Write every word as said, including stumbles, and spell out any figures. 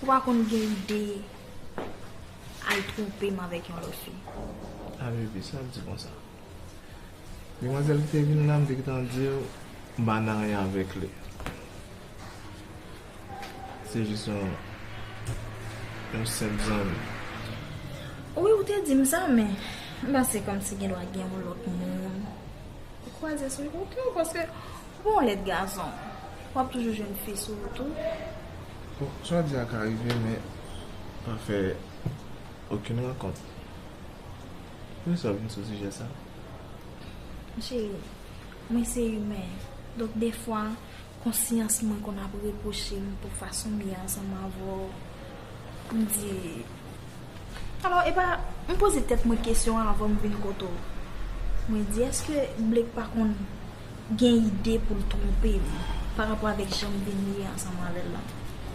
Ou pa konn gen ide al twonpe m avèk yon lòt fi. A bebe, sa w ap di konsa? Demwazèl ki te vin la, m te gentan di w, m pa nan anyen avèk li. Se jis yon, yon senp zanmi. Wi, ou te di m sa, men m panse kòmsi gen dwa gen yon lòt moun ou kwaze sou wout ou, paske ou pa yon lèd gason. W ap toujou jwenn fi sou wout ou. Bon, sa w di a ka rive, men pa fè okenn rankont. Poukisa w vin sou sijè sa? Cheri, mwen se imen. Donk, defwa, konsyans mwen konn ap repwoche m pou fason m ye ansanm avè w. M di, alò, e pa, m poze tèt mwen kesyon an avan m vin kote w. Mwen di, èske Blake pa konn gen ide pou l twonpe m pa rapò avèk jan m vin ye ansanm avè l la?